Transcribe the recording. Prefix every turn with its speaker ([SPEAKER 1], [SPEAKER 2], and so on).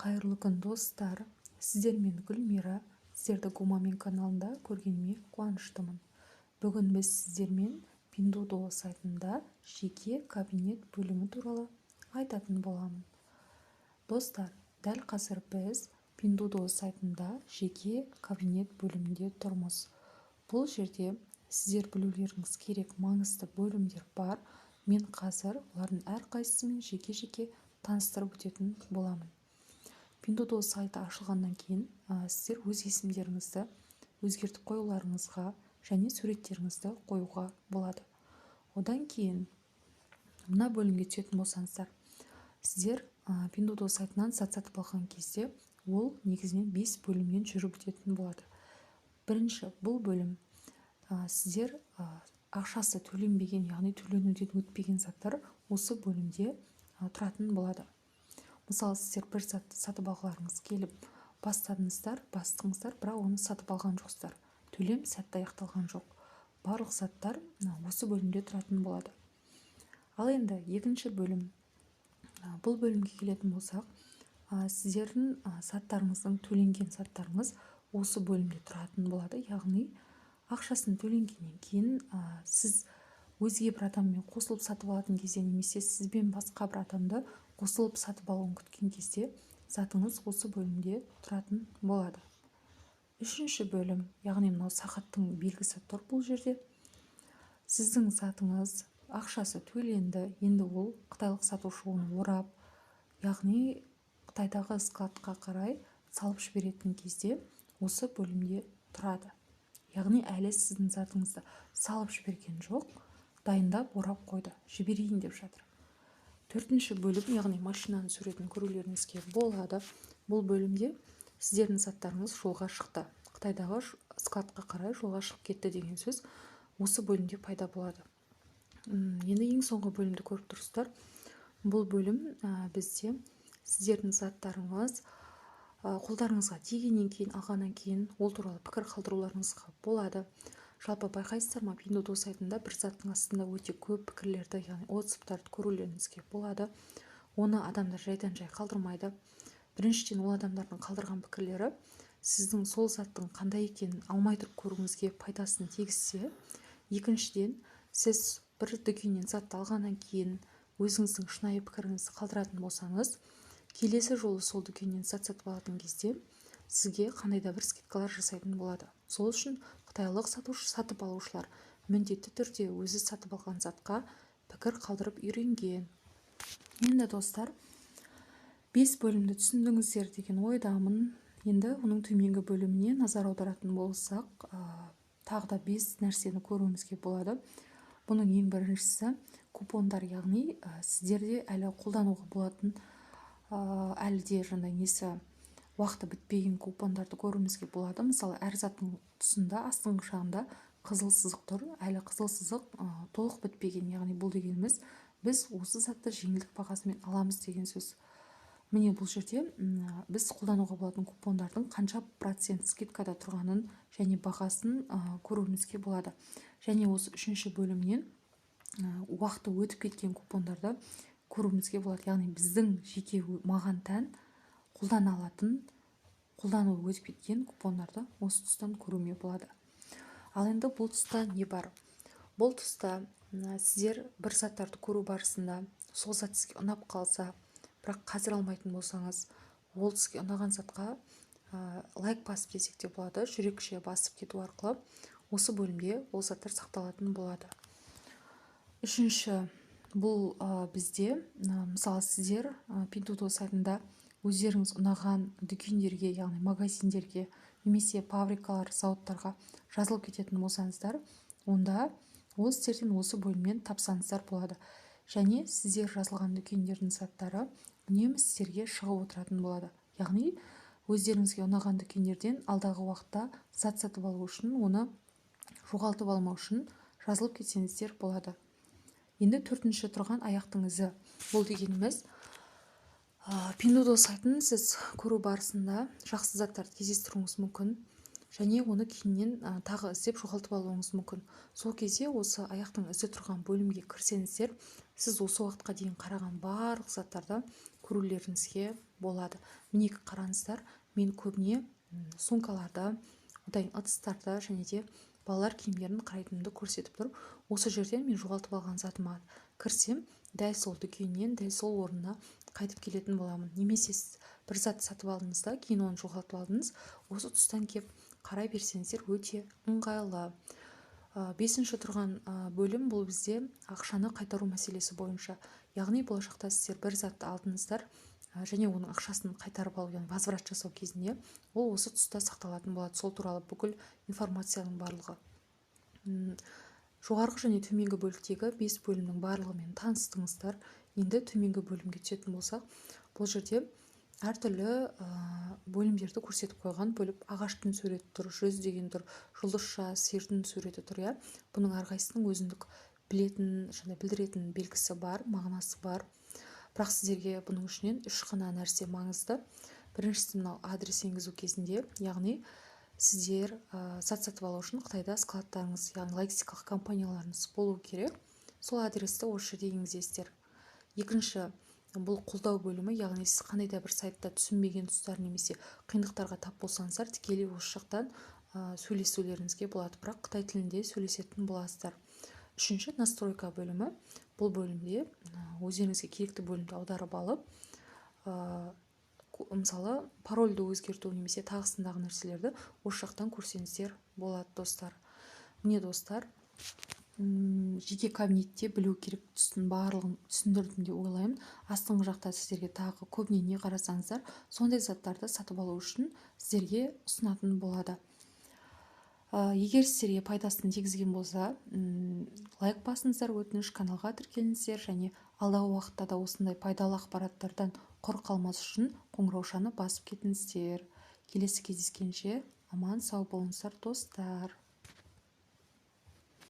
[SPEAKER 1] Қайырлы күн, достар! Сіздермен Гүлмира. Сіздерді Гумамен каналында көргеніме қуаныштымын. Бүгін біз сіздермен Пиндуодуо сайтында жеке кабинет бөлімі туралы айтатын боламын. Достар, дәл қазір біз Пиндуодуо сайтында жеке кабинет бөлімінде тұрмыз. Бұл жерде сіздер білулеріңіз керек маңызды бөлімдер бар. Мен қазір олардың әрқайсысымен жеке-жеке таныстырып өтетін боламын. Пиндуодуо сайты ашылғаннан кейін сіздер өз есімдеріңізді өзгертіп қоюларыңызға және суреттеріңізді қоюға болады. Одан кейін мына бөлімге түсетін болсаңыздар, сіздер Пиндуодуо сайтынан зат сатып алған кезде ол негізінен бес бөлімнен жүріп өтетін болады. Бірінші бұл бөлім сіздер ақшасы төленбеген, яғни төленуден өтпеген заттар осы бөлімде тұратын болады. Мысалы, сіздер бір затты сатып алғыларыңыз келіп бастадыңыздар, бастыңыздар, бірақ оны сатып алған жоқсыздар, төлем сәтті аяқталған жоқ. Барлық заттар осы бөлімде тұратын болады. Ал енді екінші бөлім, бұл бөлімге келетін болсақ, сіздердің заттарыңыздың, төленген заттарыңыз осы бөлімде тұратын болады. Яғни ақшасын төленгеннен кейін сіз өзге бір адаммен қосылып сатып алатын кезде немесе сізбен басқа бір адамды қосылып сатып алуын күткен кезде затыңыз осы бөлімде тұратын болады. Үшінші бөлім, яғни мынау сағаттың белгісі тұр. Бұл жерде сіздің затыңыз ақшасы төленді, енді ол қытайлық сатушы оны орап, яғни Қытайдағы складқа қарай салып жіберетін кезде осы бөлімде тұрады. Яғни әлі сіздің затыңызды салып жіберген жоқ, дайындап, орап қойды, жіберейін деп жатыр. Төртінші бөлім, яғни машинаның суретін көрулеріңізге болады. Бұл бөлімде сіздердің заттарыңыз жолға шықты, Қытайдағы складқа қарай жолға шығып кетті деген сөз осы бөлімде пайда болады. Енді ең соңғы бөлімді көріп тұрсыздар. Бұл бөлім бізде сіздердің заттарыңыз қолдарыңызға тигеннен кейін, алғаннан кейін ол туралы пікір қалдыруларыңызға болады. Жалпы, байқайсыздар ма, Пиндуодуо сайтында бір заттың астында өте көп пікірлерді, яғни отзывтарды көрулеріңізге болады. Оны адамдар жайдан жай қалдырмайды. Біріншіден, ол адамдардың қалдырған пікірлері сіздің сол заттың қандай екенін алмай тұрып көруіңізге пайдасын тигізсе, екіншіден, сіз бір дүкеннен затты алғаннан кейін өзіңіздің шынайы пікіріңізді қалдыратын болсаңыз, келесі жолы сол дүкеннен зат сатып алатын кезде сізге қандай да бір скидкалар жасайтын болады. Сол үшін қытайлық сатушы, сатып алушылар міндетті түрде өзі сатып алған затқа пікір қалдырып үйренген. Енді, достар, бес бөлімді түсіндіңіздер деген ойдамын. Енді оның төменгі бөліміне назар аударатын болсақ, тағы да бес нәрсені көруімізге болады. Бұның ең біріншісі купондар, яғни сіздерде әлі қолдануға болатын, әлі де жаңағыдай несі, уақыты бітпеген купондарды көруімізге болады. Мысалы, әр заттың тұсында, астыңғы жағында қызыл сызық тұр. Әлі қызыл сызық толық бітпеген, яғни бұл дегеніміз біз осы затты жеңілдік бағасымен аламыз деген сөз. Міне, бұл жерде біз қолдануға болатын купондардың қанша процент скидкада тұрғанын және бағасын көруімізге болады. Және осы үшінші бөлімнен уақыты өтіп кеткен купондарды көруімізге болады, яғни біздің жеке маған тән қолдана алатын, қолдануы өтіп кеткен купондарды осы тұстан көруге болады. Ал енді бұл тұста не бар? Бұл тұста сіздер бір заттарды көру барысында сол зат сізге ұнап қалса, бірақ қазір алмайтын болсаңыз, ол сізге ұнаған затқа лайк басып десек те болады, жүрекше басып кету арқылы осы бөлімде ол заттар сақталатын болады. Үшінші, бұл бізде мысалы, сіздер Пиндуодуо сайтында өздеріңіз ұнаған дүкендерге, яғни магазиндерге немесе фабрикалар, зауыттарға жазылып кететін болсаңыздар, онда ол сіздерден осы бөлімнен тапсаңыздар болады. Және сіздер жазылған дүкендердің заттары үнемі сіздерге шығып отыратын болады. Яғни өздеріңізге ұнаған дүкендерден алдағы уақытта зат сатып алу үшін, оны жоғалтып алмау үшін жазылып кетсеңіздер болады. Енді төртінші тұрған аяқтың ізі. Бұл дегеніміз Пиндуодуо сайтын сіз көру барысында жақсы заттарды кездестіруіңіз мүмкін және оны кейіннен тағы іздеп, жоғалтып алуыңыз мүмкін. Сол кезде осы аяқтың ізі тұрған бөлімге кірсеңіздер, Сіз осы уақытқа дейін қараған барлық заттарды көрулеріңізге болады. Мінекей, қараңыздар, мен көбіне сумкаларды, одан кейін ыдыстарды және де балалар киімдерін қарайтынымды көрсетіп тұр. Осы жерден мен жоғалтып алған затыма кірсем, дәл сол дүкеннен, дәл сол орнына қайтып келетін боламын. Немесе сіз бір зат сатып алдыңыз да, кейін оны жоғалтып алдыңыз, осы тұстан кеп қарай берсеңіздер, өте ыңғайлы. Бесінші тұрған бөлім, бұл бізде ақшаны қайтару мәселесі бойынша. Яғни болашақта сіздер бір затты алдыңыздар және оның ақшасын қайтарып алу, яғни возврат жасау кезінде ол осы тұста сақталатын болады, сол туралы бүкіл информацияның барлығы. Жоғарғы және төменгі бөліктегі бес бөлімнің барлығымен таныстыңыздар. Енді төменгі бөлімге түсетін болсақ, бұл жерде әртүрлі бөлімдерді көрсетіп қойған. Бөліп, ағаштың суреті тұр, жүз деген тұр, жұлдызша, сиырдың суреті тұр, иә. Бұның әрқайсысының өзіндік білетін және білдіретін белгісі бар, мағынасы бар. Бірақ сіздерге бұның ішінен үш қана нәрсе маңызды. Біріншісі, мынау адрес енгізу кезінде, яғни сіздер зат сатып алу үшін Қытайда складтарыңыз, яғни логистикалық компанияларыңыз болу керек. Сол адресті осы жерде енгізесіздер. Екінші, бұл қолдау бөлімі, яғни сіз қандай да бір сайтта түсінбеген тұстар немесе қиындықтарға тап болсаңыздар, тікелей осы жақтан сөйлесулеріңізге болады, бірақ қытай тілінде сөйлесетін боласыздар. Үшінші, настройка бөлімі. Бұл бөлімде өздеріңізге керекті бөлімді аударып алып, мысалы, парольді өзгерту немесе тағысындағы нәрселерді осы жақтан көрсеңіздер болады, достар. Міне, достар, жеке кабинетте білу керек тұстың барлығын түсіндірдім деп ойлаймын. Астыңғы жақта сіздерге тағы көбіне не қарасаңыздар, сондай заттарды сатып алу үшін сіздерге ұсынатын болады. Егер сіздерге пайдасын тигізген болса, лайк басыңыздар, өтініш, каналға тіркеліңіздер және алдағы уақытта да осындай пайдалы ақпараттардан құр қалмас үшін қоңыраушаны басып кетіңіздер. Келесі кездескенше аман сау болыңыздар, достар.